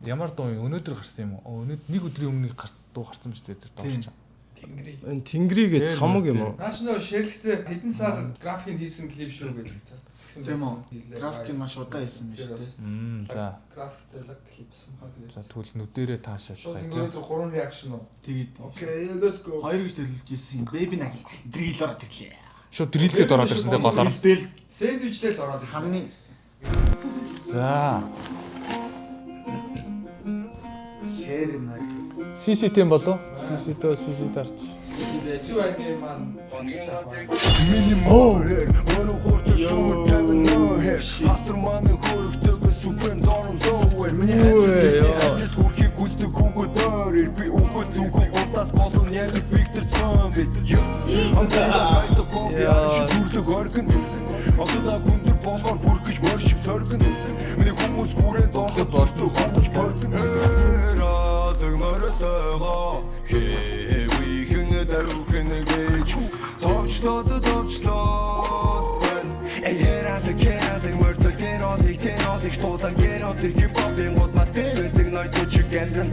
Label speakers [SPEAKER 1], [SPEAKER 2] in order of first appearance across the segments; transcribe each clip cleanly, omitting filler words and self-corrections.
[SPEAKER 1] Ямар дуу юм? Өнөөдөр гарсан юм уу? Өнөөдөр нэг өдрийн өмнө дуу гарсан ба шүү дээ тэр дуу чинь.
[SPEAKER 2] Тэнгэрий.
[SPEAKER 3] Энэ Тэнгэрийгээ
[SPEAKER 1] Тэр
[SPEAKER 3] цомог юм уу?
[SPEAKER 2] Нааш нөө шэрлэгтээ хэдэн сар графикийг хийсэн клип шүү гэдэг. Тэгсэн
[SPEAKER 4] Тийм үү?
[SPEAKER 2] байсан.
[SPEAKER 4] График нь маш удаан хийсэн биз дээ.
[SPEAKER 1] За.
[SPEAKER 2] Графиктэй лаг клипсэн хаа тэгээд.
[SPEAKER 1] За тэгвэл нүдэрээ таашаалцгаая
[SPEAKER 2] Шууд
[SPEAKER 1] тий.
[SPEAKER 2] өнөөдөр 3 reaction уу?
[SPEAKER 4] Тэгээд
[SPEAKER 2] Okay, let's go.
[SPEAKER 4] хоёр гэж төлөвлөж ирсэн. Baby наг дрил ороод ирлээ.
[SPEAKER 1] Шууд дрилдэд ороод ирсэн тий голоор.
[SPEAKER 4] Дрил
[SPEAKER 2] Сэндвичлэл ороод ирсэн.
[SPEAKER 4] хамны
[SPEAKER 1] За.
[SPEAKER 4] шэр мөр.
[SPEAKER 1] CC тийм болов? CC дөө CC дарч.
[SPEAKER 2] Зүү анги маань бодож авах.
[SPEAKER 5] Миний мөр өрөө хурдан төмөр тавин нөр Хастар манай хөрөгтэйгээ супер дорн лоуэр Миний ажил хүрхийг хүсдэг хүүгөдөр Би үхэл зүнхэн хурдаас болон яг Виктор Цомбит Амтаа кофе төрлөг оргин Одоо гүндэр болохоор хүрхэж мөр шиг соргин Миний хүмүүс хүрээнд ороход зүстэг хонгож поргин Радаг мөрөтөөгөө Хэвийнхэн давхин гэж товчлоод товчлоод байна. Эй хэрэг мөртө гэролик гэролик туулан гэролик хип-хопын гол мас тэвэдэг нойтоо чиг амьдран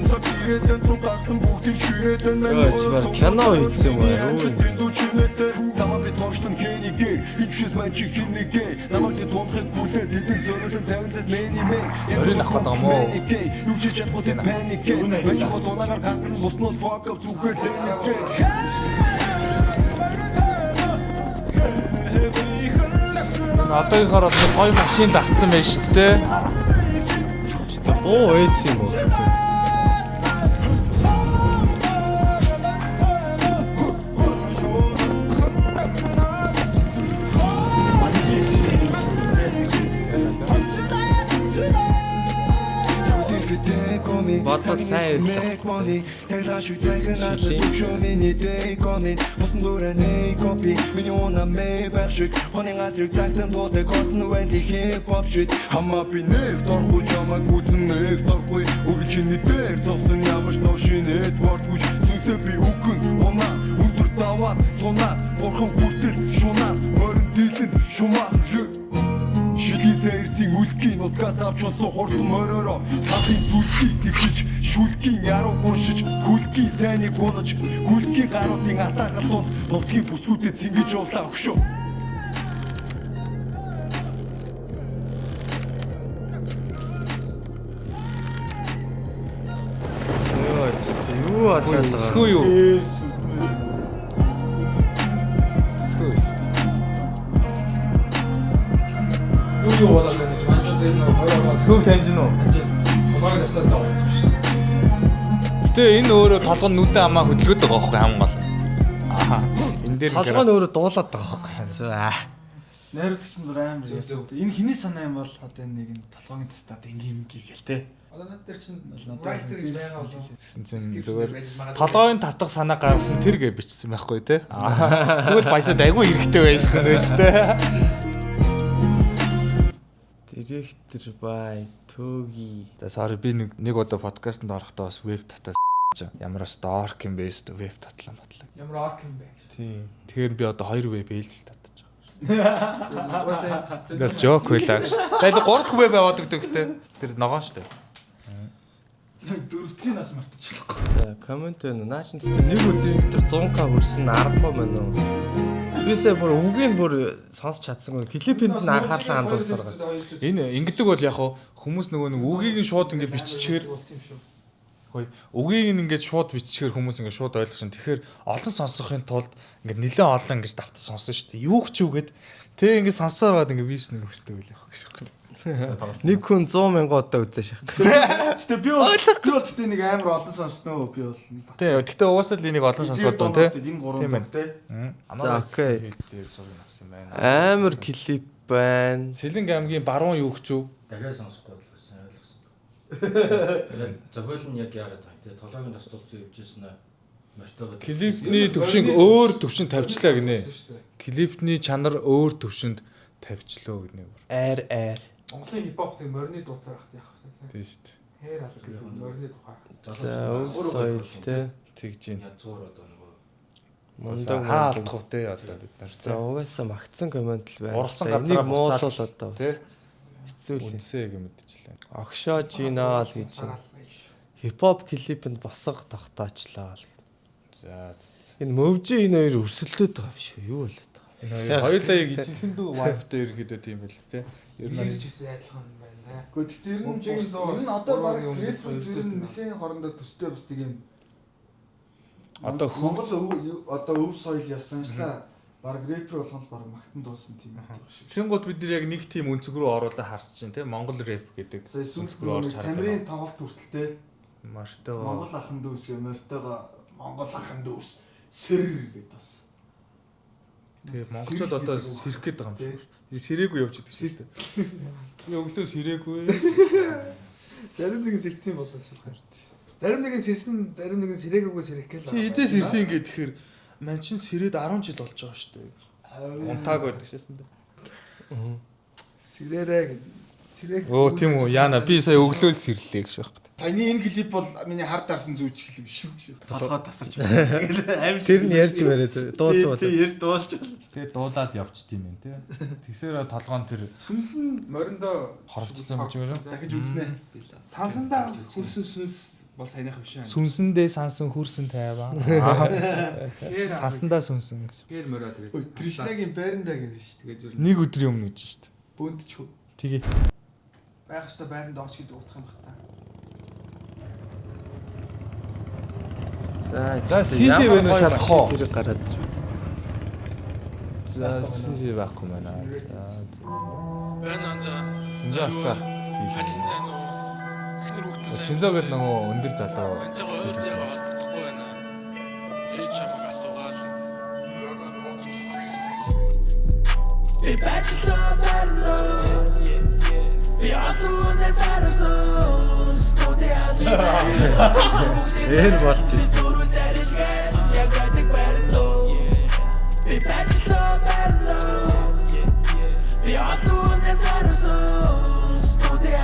[SPEAKER 5] Сокирэдэн цуг авсан бүгдийг ширээдэн мань
[SPEAKER 3] Ой, чи баг кино хийсэн юм аа, юу юм?
[SPEAKER 5] Дэндүү чинээтэй Замаа би тооштон хэнийгээ Ичшээс мань чи хинийгээ Намайг тэ тунхыг хүлээд Эдэн зөрөлөн 50 цент мэний мэн
[SPEAKER 1] Оройн авах гэдэг юм уу?
[SPEAKER 5] Юу ч хийж чадахгүй тэ паник Мэн бол унаагаар гарган луснууд fuck up зүгээр лэнийгээ
[SPEAKER 1] Энэ одоогийнхоор бол нэг гоё машин л авцсан байж шүү дээ.
[SPEAKER 3] Оо ээц юм уу?
[SPEAKER 5] Бодоод
[SPEAKER 3] сайн
[SPEAKER 5] ирлээ. Цахилгаан шиг цахинаас төвшөө миний декомин Бусан дөрөө нэг копи Миний унаа мэй байх шиг Хоны газрыг цагтан дуудаг Косно венти хип хоп шит Хамаа би нэг дорхгүй чамайг үзэн нэг дорхгүй Өгөл чиний дээр зогсон ямар ч новшин Эдвард хүч Сүнсээ би үгэн унаа Өндөр даваад тунаад Бурхан хүртэл шунаад Морин дийлэн шумаа Шилизээ ирсэн үлгийн нутгаас авч унсан хурдан моророо Талын зүлгийг дэвшиж, шүлгийн яруу гуншиж, хүлгийн сайныг унаж, гүлгийн гаруудын атаархал дунд нутгийн бүсгүүдэд цэнгэж явлаа өгшөө.
[SPEAKER 3] Юу болчих вэ? Юу болоод байгаа?
[SPEAKER 1] Өсгөө юу?
[SPEAKER 4] Дээр сүдмэр.
[SPEAKER 1] Өсгөө шүү дээ.
[SPEAKER 2] Юу юу болоод байна гэж манжууд энэ нэг хоёр гол
[SPEAKER 1] Өсгөөг таньж гин үү?
[SPEAKER 2] манжууд хобог таслаад байгаа юм шиг.
[SPEAKER 1] Гэтэ энэ өөрөө толгой нүдэн амаа хөдөлгöd байгаа байхгүй хамгийн гол. Аа. Энэ дээр
[SPEAKER 3] Толгой нь өөрөө дуулаад байгаа байхгүй. За.
[SPEAKER 4] Найруулагч нь бүр амар
[SPEAKER 2] Зөв,
[SPEAKER 4] яасан.
[SPEAKER 2] зөв.
[SPEAKER 4] Энэ хиний санаа юм бол одоо энэ нэг нь толгойн тастаад ингийн юм гээл те.
[SPEAKER 2] Одоо над дээр чинь
[SPEAKER 4] Надад
[SPEAKER 2] writer гэж байгаа болов.
[SPEAKER 1] Тэгсэн чинь зүгээр толгойн татах санаа гаргасан тэр гэ бичсэн байхгүй те. Аа. Тэгвэл баясаад айгүй хэрэгтэй байж гэнэ шүү дээ.
[SPEAKER 3] Директор бай Төги.
[SPEAKER 1] За sorry би нэг удаа подкастэнд орохдоо бас веб татаас ямар бас dark юм бэ шүү веб татлаа батлаа.
[SPEAKER 2] Ямар орк юм бэ гэж.
[SPEAKER 1] Тийм. Тэгэхээр би одоо хоёр веб ээлж татаж байгаа.
[SPEAKER 2] Угаасаа
[SPEAKER 1] Энэ бол жоок байлаа гэж. Тэгээд гурав дахь веб аваад өгдөг гэдэг. Тэр ногоон шүү дээ.
[SPEAKER 4] Дөрөвдгийг нас мартчихлаа.
[SPEAKER 3] За коммент байна. Наа чин гэхдээ нэг өдрийн дотор 100к хүрсэн 10 мөн үү? Бисээ бүр үгийг бүр сонсч чадсангүй. Клипэнд нь анхаарлаа хандуулсаар байгаа.
[SPEAKER 1] Энэ ингэдэг бол яг хуу хүмүүс нөгөө нэг үгийг нь шууд ингэ биччихээр хөөе үгийг нь ингээд шууд биччихээр хүмүүс ингээд шууд ойлгосон. Тэгэхээр олон сонсохын тулд ингээд нэлээд олон ингэж давтаж сонсон шүү дээ. Юу ч юу гэд тэг ингээд сонссоор байгаад ингээд вивс нэг өсдөг үл явах гэж байна.
[SPEAKER 3] Нэг хүн 100 мянган удаа үзсэн шах.
[SPEAKER 4] Гэтэ би бол гэтэ нэг амар олон сонсноо би бол нэг бат.
[SPEAKER 1] Тэ гэхдээ угаасаа л энийг олон сонсгоод дун тэ.
[SPEAKER 4] Энэ гурван
[SPEAKER 1] Тийм байна.
[SPEAKER 4] те.
[SPEAKER 3] За, окей.
[SPEAKER 1] Тэр зургийг авсан юм байна.
[SPEAKER 3] Амар клип байна.
[SPEAKER 1] Сэлэнг аймгийн баруун юу ч юу?
[SPEAKER 6] Дахиад сонсохгүй л байсан ойлгосон. Тэгээд зохиол нь яг яагаад байгаа юм те толгойн тастуулсан явж ирсэн аа мортойгоо.
[SPEAKER 1] Клипний төвшинг өөр төвшөнд тавьчлаа гинэ. Клипний чанар өөр төвшөнд тавьчлаа гинэ.
[SPEAKER 3] Ар ар.
[SPEAKER 2] Монголын хипхоп нэг морины дуутай байхад яах вэ?
[SPEAKER 1] Тийм шүү дээ.
[SPEAKER 2] Хэр алга гэдэг морины тухай.
[SPEAKER 3] За өв соёл те.
[SPEAKER 1] Тэгж гин.
[SPEAKER 6] Язгуур одоо нөгөө
[SPEAKER 3] Мундаг
[SPEAKER 1] Хаа алдах вэ те одоо бид нар
[SPEAKER 3] За
[SPEAKER 1] те.
[SPEAKER 3] угаасаа магтсан коммент л байна.
[SPEAKER 1] Ургасан
[SPEAKER 3] За,
[SPEAKER 1] газараа
[SPEAKER 3] энийг
[SPEAKER 1] буцаал
[SPEAKER 3] муулуул одоо.
[SPEAKER 1] Тэ.
[SPEAKER 3] Хэцүү л.
[SPEAKER 1] Үнсээ гэж мэдчихлээ.
[SPEAKER 3] Огшоо жинаа л гэж. Хипхоп клипэнд босго тогтоочлоо л.
[SPEAKER 1] За за.
[SPEAKER 3] Энэ мөвжи энэ хоёр өрсөлдөд байгаа юм шүү. Юу болоод байгаа юм?
[SPEAKER 1] Энэ хоёр хоёулаа яг ижихэн дүү wife-тай ерөнхийдөө тийм байл тэ. Ер нь
[SPEAKER 2] Нь ч гэсэн адилхан байна да.
[SPEAKER 4] Гэхдээ тэгтээ ер нь
[SPEAKER 2] Мөвжигийн дуу
[SPEAKER 4] ер нь одоо баг
[SPEAKER 2] гурван юм
[SPEAKER 4] грейпфрут ер нь
[SPEAKER 2] хоёр
[SPEAKER 4] нэлээд хоорондоо төстэй бас нэг юм
[SPEAKER 1] Одоо
[SPEAKER 4] Монгол өв одоо өв соёл ясанчлаа баг рэпер болгон л баг магтан дуусан тийм юм шиг.
[SPEAKER 1] Тэнгууд бид нар яг нэг тийм өнцөг рүү оруулаа харж чинь тэ Монгол рэп гэдэг
[SPEAKER 4] Сая сүүлд
[SPEAKER 1] өнцөг рүү орж
[SPEAKER 4] нэг
[SPEAKER 1] хардаг.
[SPEAKER 4] Тамирын тоглолт хүртэл те
[SPEAKER 1] Мартайгаа
[SPEAKER 4] Монгол ахын дүүс гэ мортойгоо Монгол ахын дүүс сэр гэд бас.
[SPEAKER 1] Тэгээ монголчууд одоо сэрэх гээд байгаа юм шиг. Сэрээгүй явж идэг шүү дээ. Би өглөө сэрээгүй.
[SPEAKER 2] Зарим нэгэн сэрсэн болов шүү дээ. Зарим нэгэн сэрсэн, зарим нэгэн сэрээгүйгээ сэрэх гээл.
[SPEAKER 1] Чи эзээ сэрсэн ингээд тэгэхээр ман чин сэрээд 10 жил болж байгаа шүү дээ. Унтааг байдаг шээсэн дээ.
[SPEAKER 2] Сэрээрээ гэд. Сэрэх.
[SPEAKER 1] Өө тийм үү Яна би сая өглөө л сэрлээ гэж байхгүй.
[SPEAKER 4] Саяны энэ клип бол миний хар дарсан зүүж клип шүү. Толгой тасарч байна. Аим шиг.
[SPEAKER 3] Тэр нь ярьж бариад дууч
[SPEAKER 4] Тий,
[SPEAKER 3] болоо.
[SPEAKER 4] тий, ярьж дуулж байна.
[SPEAKER 1] Тэгээ дуулаад явчт юм байна тий. Тэгсээр толгоон тэр
[SPEAKER 2] Сүнс нь мориндоо
[SPEAKER 1] Хорогдсон юм шиг байна.
[SPEAKER 4] Дахиж үзнэ.
[SPEAKER 2] Сансандаа хөрсөн сүнс бол саяных биш аа.
[SPEAKER 1] Сүнсэндээ сансан хөрсөн тайваа.
[SPEAKER 2] Тэгэхээр
[SPEAKER 1] Сансандаа сүнсэн гэж.
[SPEAKER 2] Тэгэхээр морио тэгээд.
[SPEAKER 4] Ой, Тришнагийн байрандаа гэв шүү.
[SPEAKER 2] Тэгээд юу
[SPEAKER 1] Нэг өдрийн өмнө гэж шүү дээ.
[SPEAKER 4] Бөөндөч хөө.
[SPEAKER 1] Тэгээ.
[SPEAKER 2] байх ёстой байранд оч гэдэг утга юм бах та.
[SPEAKER 3] За
[SPEAKER 1] За, CC байна уу, шалах уу?
[SPEAKER 3] Тэр гараад ир.
[SPEAKER 1] За сэрээ байхгүй байна.
[SPEAKER 7] Байна анда.
[SPEAKER 1] Чинзо стар.
[SPEAKER 7] Ажилласан сайн уу? Эхнэр хүүхдэн сайн.
[SPEAKER 1] Чинзо гэдэг нөгөө өндөр залуу.
[SPEAKER 7] Мантайгаа ойртойгоо холбогдохгүй байна. Ээж чамайг асуугаал.
[SPEAKER 8] Би бачлаа барно. Би олон зарсан студиа
[SPEAKER 3] Эр болж
[SPEAKER 8] Би зүрх зарилгээ яг байдаг барно. Би бачлаа барно. Би олон зарсан студиа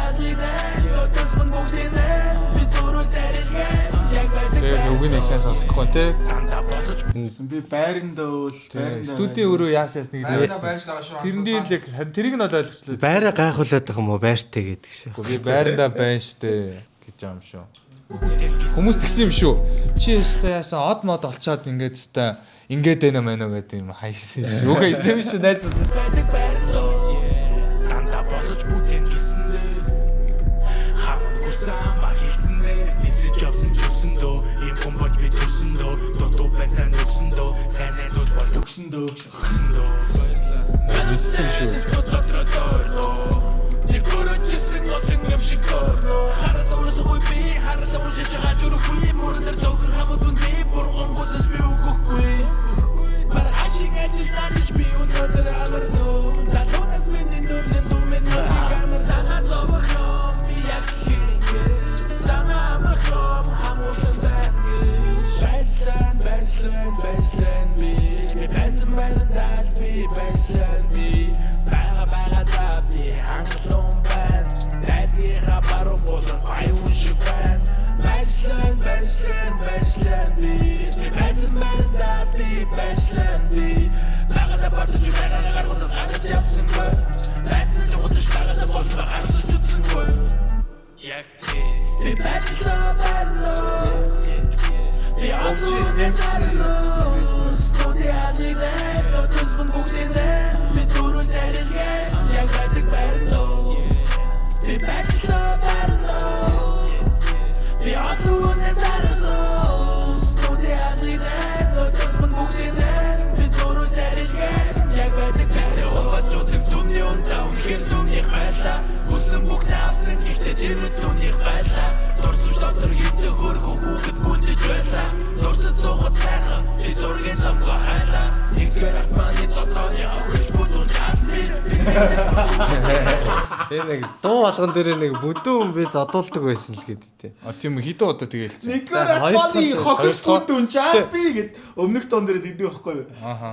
[SPEAKER 8] Өдөс мөн бүгдийнэ би зүрх зарилгээ яг байдаг
[SPEAKER 1] Тэгээ үг нь их сайн сонсохдохгүй те.
[SPEAKER 8] Дандаа болж
[SPEAKER 4] Би байрандаа үл байрандаа.
[SPEAKER 1] Студийн өрөө яас яас нэг
[SPEAKER 2] Байрандаа байж байгаа шүү.
[SPEAKER 1] Тэрэн дээр л яг харин тэрийг нь бол ойлгочлаа.
[SPEAKER 3] Байраа гайхуулаад байгаа юм уу? Байртай гэдэг шиг.
[SPEAKER 1] Би байрандаа байна штэ гэж юм шүү. Хүмүүс тэгсэн юм шүү. Чи өстой яасан од мод олцоод ингээд өстой ингээд байна мэн үү гэдэг юм хайсан юм шүү. Үгүй хайсан юм шүү найзууд.
[SPEAKER 8] байдаг барно.
[SPEAKER 7] Дандаа болж бүтээн гисэндээ. Хаман хүрсэн ама хэлсэндээ. Нисэж явсан ч өрсөн дөө. Ийм хүн болж би төрсөн дөө. Дутуу байсан өгсөн дөө. Сайн найзууд бол
[SPEAKER 4] төгсөн дөө.
[SPEAKER 7] төгсөн дөө.
[SPEAKER 1] Мэдсэн шүү.
[SPEAKER 8] Дотроо дорно. Нэг өрөөжсэн олон юм шиг горно. Хараад өөрөөсөө би хараад уншиж байгаа зүрхгүй. Мөрөн дээр цогхон хамт үн би бурган гүсэж би өгөхгүй. Бараг ашиг ажил надад би өнөөдөр амарно. Залуунаас миний нүрэн дүмэн нүрийг амар санаа зовох юм би яг хингээ. Санаа амрах юм хамуулан байна гэж. Байжлан, байжлан, байжлан би. Би байсан байрандаа л би байжлан би. Бага бага да би хангалуун байна. Найдгийнхаа баруун болон аюун шиг байна. Байжлан, байжлан, байжлан би. Би байсан байрандаа л би байжлан би. Бага да бардаж байгаа гаргууд гарч явсангүй. Байсан ч худаж байгаа да болно харсаж үзсэнгүй.
[SPEAKER 7] Яг тий.
[SPEAKER 8] Би байжлаа барно. Би олон зарсан студиа нэ өдөс мөн бүгдийнэ би зүрх зарилгээ яг байдаг барно. Би байжлаа барно. Би олон зарсан студиа нэ өдөс мөн бүгдийнэ би зүрх зарилгээ яг байдаг барно. Хуваачуудаг түмний ундаа үнэхээр түмнийх байлаа. Хүссэн бүхнээ авсан гэхдээ тэр түүнийх байлаа. Дурсамж дотор хитэ хөргөн хүүхэд гүндэж байлаа. Дурсаж суухад сайхан би зургийн цомгоо хайлаа. Нэгдүгээр атманы дотооны хохирч бүдүүн чалмир.
[SPEAKER 3] Энэ нэг дуу болгон дээр нэг бүдүүн би зодуулдаг байсан л гэдэг тий.
[SPEAKER 1] А тийм үү хэдэн удаа тэгэлцсэн.
[SPEAKER 4] Нэгдүгээр
[SPEAKER 3] За, хоёр
[SPEAKER 4] атманы
[SPEAKER 3] дахь-
[SPEAKER 4] хохирч
[SPEAKER 1] хоёр дахь-
[SPEAKER 4] бүдүүн чаа би гэд өмнөх дон дээр дэгдэг байхгүй юу?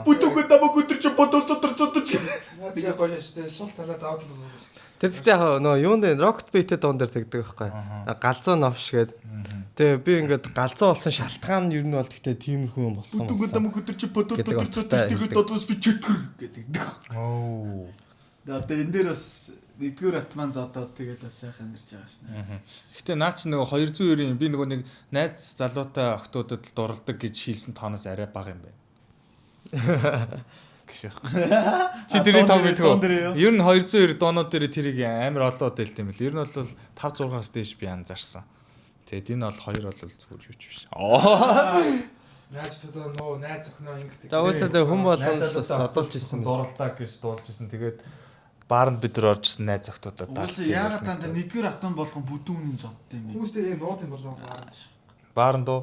[SPEAKER 4] Бүдүүн дамаг өдөр чи бодол цотор цотож гэд.
[SPEAKER 2] Наач яг гоё шүү дээ. Сул талаа даваад л байна.
[SPEAKER 3] Тэр тэгтээ яг нөө юун дээр Rocket Beat-тэй дуун дээр тэгдэг байхгүй. Галзуу новш гээд. Тэгээ би ингээд галзуу болсон шалтгаан нь ер нь бол тэгтээ тиймэрхүү юм болсон.
[SPEAKER 4] Бүдүүн дамаг өдөр чи бодол
[SPEAKER 3] Гэдэг
[SPEAKER 4] цотор цотож
[SPEAKER 3] утгатай
[SPEAKER 4] тэгэд
[SPEAKER 3] хэлдэг.
[SPEAKER 4] бодвос би чөтгөр гэдэг.
[SPEAKER 1] Оо.
[SPEAKER 4] Одоо энэ дээр бас нэгдүгээр атман зодоод тэгээд бас сайхан амьдарч байгаа шнэ.
[SPEAKER 1] Гэтэ наа чи нөгөө 290 би нөгөө нэг найз залуутай охтуудад л дурладаг гэж хэлсэн тооноос арай бага юм байна. Гэж яах. Чи тэрийг тоо мэдгүй. Ер нь 290 дуунууд дээр тэрийг амар олон удаа хэлт юм бэл. Ер нь бол 5 6-аас дээш би анзаарсан. Тэгээд энэ бол 2 бол зүгээр юу ч биш. Аа.
[SPEAKER 2] Найз тудаа нөө найз охиноо ингэдэг.
[SPEAKER 3] За уусаа тэгээ хүн болгоно л бас зодуулж исэн байна.
[SPEAKER 1] Дурлалаа гэж дуулж исэн. Тэгээд бааранд бид нар орж исэн найз охтуудад
[SPEAKER 4] Угаасаа яагаад дандаа нэгдүгээр атман болгон бүдүүн үнэн зодд юм бэ?
[SPEAKER 2] Хүмүүстэй яг нууд юм болов уу?
[SPEAKER 1] Бааранд уу.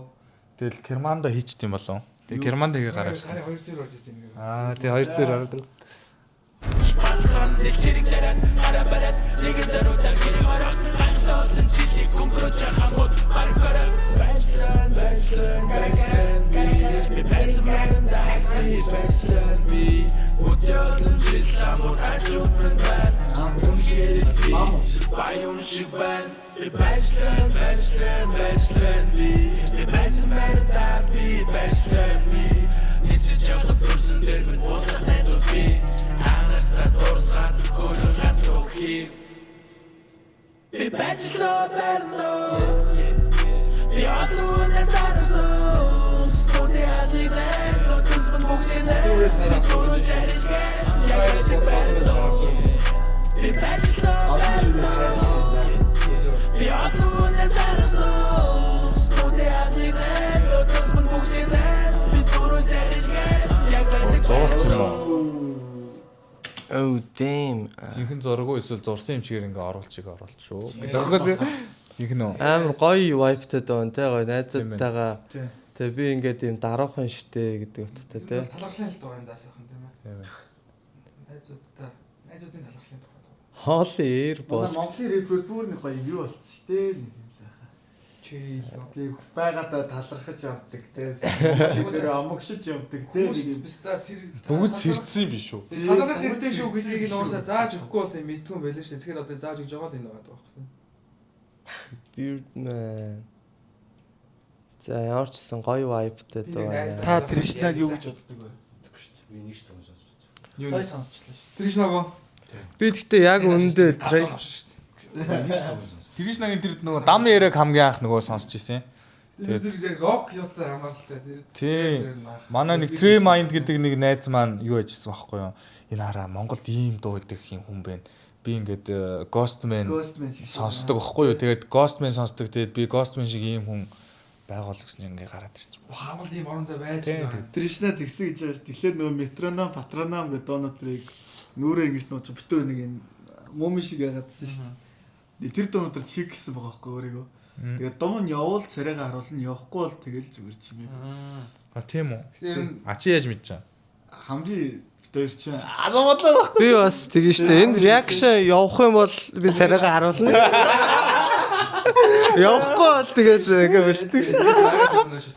[SPEAKER 1] Тэгэл Керманда хийчт юм болов. Тэгээ Керманда хийгээ гараад.
[SPEAKER 2] Сая 2-0 орж иж байна.
[SPEAKER 1] Аа тий 2-0 ороод.
[SPEAKER 8] Балхан нэг ширэг дараад гараа бараад нэг зөрүүтэй гэрэг ороод гайхлаа олон жилийг өнгөрөөж хамууд бараг гараа байсан байсан байсан би би байсан байна би байсан би өдөр жил хамууд хажууд минь байна үнхээр би баян шиг байна би байсан байсан байсан би би байсан байна би байсан би нисэж явахад төрсөн дээр минь уулах найзууд би та нартай дурсаад өөрөө асуух юм. Би бацлоо барно. Би олон зарсан. Студи адыг нэр нүдэс мань бүгдийг нэр. Би зүрх жарилгээ яг байдаг барно. Би бацлоо барно. Би олон зарсан. Студи адыг нэр нүдэс мань бүгдийг нэр. Би зүрх жарилгээ яг байдаг
[SPEAKER 1] Зурлцсан юм уу?
[SPEAKER 3] Oh damn.
[SPEAKER 1] Жинхэнэ зураг уу эсвэл зурсан юм чигээр ингээ оруулчих оруулж шүү. Гэдэг. Жинхэнэ үү?
[SPEAKER 3] Амар гоё vibe-тай доо те гоё найзуудтайгаа.
[SPEAKER 4] Тий.
[SPEAKER 3] Тэгээ би ингээд ийм даруухан штэ гэдэг утгатай те.
[SPEAKER 2] Талархлын л дуу энэ даа сайхан тийм ээ.
[SPEAKER 1] Тийм ээ.
[SPEAKER 2] Найзуудтай найзуудын талархлын тухай дуу.
[SPEAKER 3] Хоолын эр бол
[SPEAKER 4] Манай Монголын рэпер бүр нэг гоё юм юу болчих штэ нэг юм сайхан.
[SPEAKER 2] Chill.
[SPEAKER 4] Тийм байгаадаа талархаж явдаг те. Тэр амгшиж явдаг те.
[SPEAKER 2] Хүмүүс
[SPEAKER 4] Нэг юм.
[SPEAKER 2] биста тэр
[SPEAKER 1] Бүгд сэрцсэн юм биш үү?
[SPEAKER 2] Талархах хэрэгтэй шүү гэдгийг нь уусаа зааж өгөхгүй бол тийм мэдгүй юм байлээ шүү. Тэгэхээр одоо зааж өгж байгаа л энэ байгаа байхгүй.
[SPEAKER 3] Beardman. За ямар ч гэсэн гоё vibe-тай
[SPEAKER 2] Би
[SPEAKER 3] дуу.
[SPEAKER 2] нэг найз
[SPEAKER 4] Та Тришнаг юу гэж боддог вэ?
[SPEAKER 6] Би нэг ч том сонсч байна.
[SPEAKER 4] Сая сонсчлаа шүү.
[SPEAKER 2] Тэр шинаго.
[SPEAKER 3] Би тэгтээ яг үүндээ
[SPEAKER 1] Тришнагийн тэр нөгөө дам яриаг хамгийн анх нөгөө сонсч ирсэн.
[SPEAKER 2] Тэгээд тэр яг рок юутай хамааралтай тэр.
[SPEAKER 1] Тийм. Манай нэг Tree Mind гэдэг нэг найз маань юу яжсэн байхгүй юу? Энэ хараа Монголд ийм дуу идэх юм хүн байна. Би ингээд Ghostman
[SPEAKER 4] Ghostman шиг
[SPEAKER 1] сонсдог байхгүй юу? Тэгээд Ghostman сонсдог. Тэгээд би Ghostman шиг ийм хүн байгуул гэсэн чинь ингээд гараад ирчих.
[SPEAKER 2] Монголд ийм орон зай байж
[SPEAKER 1] Тийм,
[SPEAKER 2] байна.
[SPEAKER 4] Тришна тэгсэн гэж байгаа шүү. Тэгэхээр нөгөө метроном, патроном гэдэг доонуудыг нүрээ ингэж нууц битүү нэг юм муми шиг яагаадсэн шүү. Тэр доонуудаар чиглэсэн байгаа байхгүй өөрийгөө. Тэгээд дуу нь явуул царайгаа харуулна, явахгүй бол тэгэл зүгээр чимээ.
[SPEAKER 1] А тийм үү?
[SPEAKER 2] Тэгэхээр нь
[SPEAKER 1] А чи яаж мэдэж байгаа?
[SPEAKER 4] Хамгийн бит хоёр чинь азамдлаа байхгүй.
[SPEAKER 3] би бас тэгэн штэ. Энэ reaction явах юм бол би царайгаа харуулна. Явахгүй бол тэгээд ингээ бэлтгэж шүү.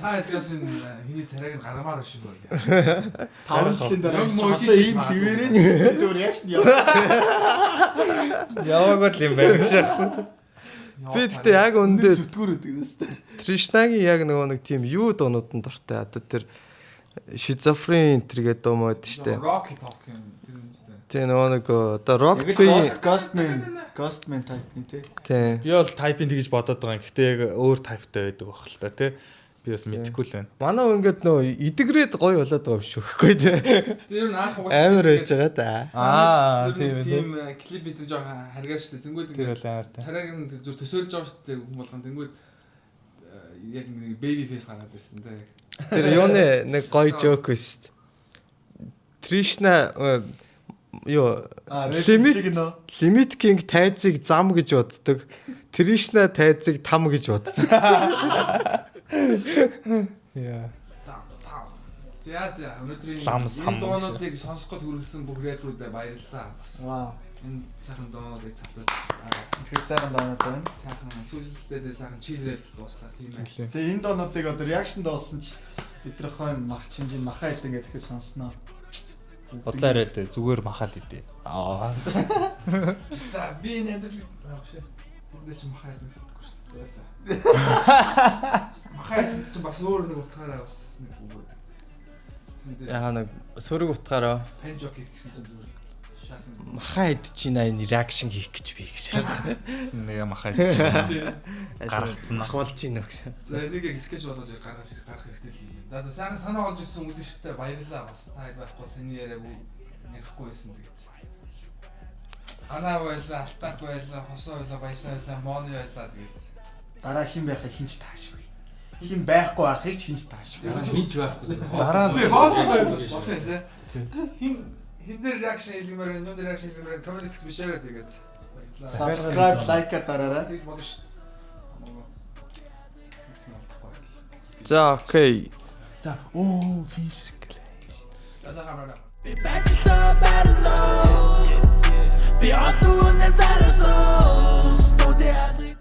[SPEAKER 2] Та эдгээс энэ хиний царайг нь гаргамаар биш үү?
[SPEAKER 4] 5 жилийн дараа
[SPEAKER 2] Юм муу
[SPEAKER 4] хасаа ийм хിവэрээ зүгээр реакшн яв.
[SPEAKER 1] Яваагүй л юм байна гэж яах.
[SPEAKER 3] Би тэгтээ яг үүндээ
[SPEAKER 4] Зүтгүүр өгдөг нэстэ.
[SPEAKER 3] Тришнагийн яг нөгөө нэг тийм юу дуунууд нь дуртай. Одоо тэр шизофрен энэ гэдэг дуу мод штэ.
[SPEAKER 2] Рок хип хоп юм тэр юм зү.
[SPEAKER 3] Тийм нөгөө нэг одоо рок
[SPEAKER 4] Яг л
[SPEAKER 3] би
[SPEAKER 4] Ghostman, Ghostman type-ны тий.
[SPEAKER 3] тийм.
[SPEAKER 1] Би бол type-ийг тэгж бодоод байгаа юм. Гэхдээ яг өөр type-тай байдаг байх л та тий. Би бас мэдэхгүй л байна.
[SPEAKER 3] Манай хүн ингээд нөгөө идэгрээд гоё болоод байгаа юм шүү гэхгүй тий.
[SPEAKER 2] Тэр нь анх угаасаа
[SPEAKER 3] Амар байж байгаа да.
[SPEAKER 1] Аа
[SPEAKER 2] тийм тийм клип бид жоохон харгаа шүү дээ. Тэнгүүд
[SPEAKER 1] Тэр
[SPEAKER 2] ингээд
[SPEAKER 1] бол амар тий.
[SPEAKER 2] царайг нь зүр төсөөлж байгаа шүү дээ хүн болгон. Тэнгүүд яг нэг baby face гараад ирсэн те.
[SPEAKER 3] Тэр юуны нэг гоё жоок байсан. Тришна юу
[SPEAKER 4] А
[SPEAKER 3] Limit-
[SPEAKER 4] чиг нөө.
[SPEAKER 3] Limit King тайзыг зам гэж боддог. Тришна тайзыг там гэж боддог.
[SPEAKER 1] Яа.
[SPEAKER 2] Зам там. За за өнөөдрийн
[SPEAKER 1] Лам сам
[SPEAKER 2] энэ дуунуудыг сонсох гээд хүргэсэн бүх рэперүүдэд баярлалаа.
[SPEAKER 4] Вау.
[SPEAKER 2] Энэ сайхан дуунуудыг цацаж байгаа.
[SPEAKER 4] Тэгэхээр сайхан доонууд байна.
[SPEAKER 2] Сайхан сүүлдээ сайхан чийлрэл дууслаа тийм ээ.
[SPEAKER 4] Тэгээ энэ доонуудыг одоо реакшн доосон ч бид нар хойно мах чинжин маха идэн гэдэг ихэд сонсноо.
[SPEAKER 1] Бодлоо яриад зүгээр махаал идэ. Аа.
[SPEAKER 2] Биста би энэ амьдрал аа биш. Энд чи махаа идэх хэрэггүй шүү дээ. За. Махаа идэх чинь бас өөр нэг утгаараа бас нэг үг байдаг.
[SPEAKER 3] Яа нэг сөрөг утгаараа
[SPEAKER 2] Пенжоки гэсэн чинь зүгээр Шаасан.
[SPEAKER 3] Маха идэж байна энэ reaction хийх гэж би гэж.
[SPEAKER 1] Нэг махаа идэж байна. Гаргацсан.
[SPEAKER 3] Ахуулж байна гэсэн.
[SPEAKER 2] За энийг яг скетч болгож гаргах гарах хэрэгтэй л юм байна. За за сайхан санаа олж ирсэн үзэгчтэй баярлалаа бас. Та хэд байхгүй бас энэ яриаг ярихгүй байсан тэгээд. Анаа байлаа, Алтак байлаа, Хосоо байлаа, Баясаа байлаа, Моны байлаа тэгээд.
[SPEAKER 4] Дараа хин байхыг хинч таашгүй. Хин байхгүй байхыг ч хинч таашгүй.
[SPEAKER 6] Хинч байхгүй.
[SPEAKER 1] Дараа нь
[SPEAKER 2] Хоосон байл бас болох юм те. Хин хин дээр reaction хийлгэмээр байна, юун дээр reaction хийлгэмээр байна, comment бишээрээ тэгээд. Баярлалаа.
[SPEAKER 4] Subscribe, like дараарай.
[SPEAKER 2] Тэгж болно шүү. Хамаагүй. Тийм алдахгүй байл.
[SPEAKER 3] За окей.
[SPEAKER 1] За оо физик.
[SPEAKER 2] За сайхан амраарай.
[SPEAKER 8] Би бажлаа барно. Би олон үнэ зарсан. Студио